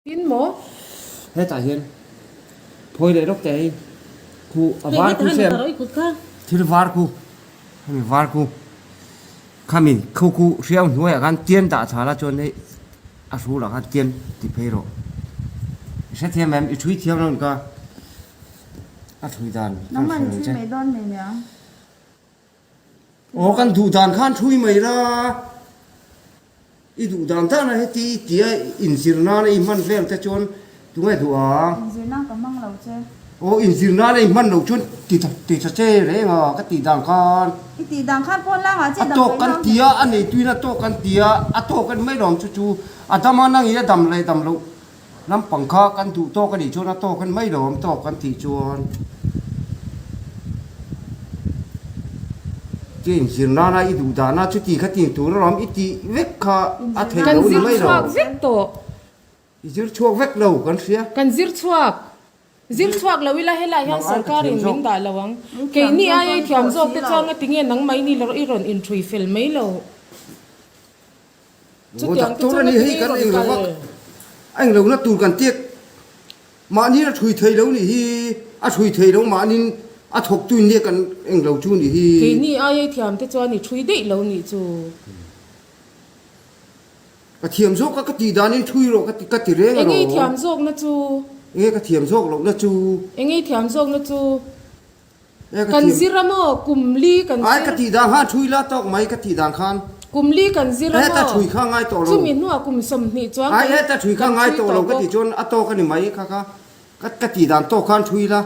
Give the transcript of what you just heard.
Tin maw? Hetah hian phawi leh lawk teh hei khu a var khu sem thil var khu hemi var khu khami khu khu hriau hnuaiah khan tian dah tha la chuan hei a hrulah khan tian ti phei rawh i hrethiam em i thui thiam lo ka a thui dan kan hre lo che. Aw kan duh dan khan thui mai la, i duh dan dan a heti i tia inzir nana i hman vel te chuan tunge duh ang? Inzir nan ka hmang lo che. Aw inzir nana i hman lo chuan ti ti tha che reng a ka tih dan khan. I tih dan khan pawn langah che A tawk kan tia a neituin a tawk kan tia a tawk a ni mai lawm chu chu a dam a nangin a dam leh dam loh. Lampang kha kan duh tawk a nih chuan a tawk en mai lo awm tawk kan tih chuan Tia inzir nana i duh dana chuti kha tih tur alawm i tih vek kha a theih Kan lo ni zir mai lo. chhuak vek tawh. I zir chhuak vek lo kan hria. Kan zir chhuak. Zir chhuak lo ila helai hian Nang ai ka sorkar thiam in zawk. min dah lo ang. Keini aia i thiam zawk te chuan ngatinge nangmah i ni lo i rawn inṭhui fel mai lo. Chutiang te Doctor chu a ni hei ngatinge kan rawn eng kal? lova a eng lohna tur kan tiak mahni a thui thei lo nih hi a thui thei lo mahnin a thawk tu in nia kan eng lo chu nih hi. Keini aia i thiam te chuan i thui daih lo nih chu. Ka thiam zawk a ka tih danin thui rawh ka ti ka ti reng Enge i alawm. thiam zawkna chu? Enge ka thiam zawk lohna chu? Enge i thiam zawkna chu? Kan zir a maw? Kum li kan zir. Ai ka tih dan khan thui la tawk mai ka tih dan khan. Kum li kan zir a maw? Heta thui kha ngai tawh lo. Chumi hnuah kum 20 chuan kan kan thui thui tawh lo tawh ka bawk. tih chuan a tawk a ni mai kha kha ka tih dan tawk khan thui la.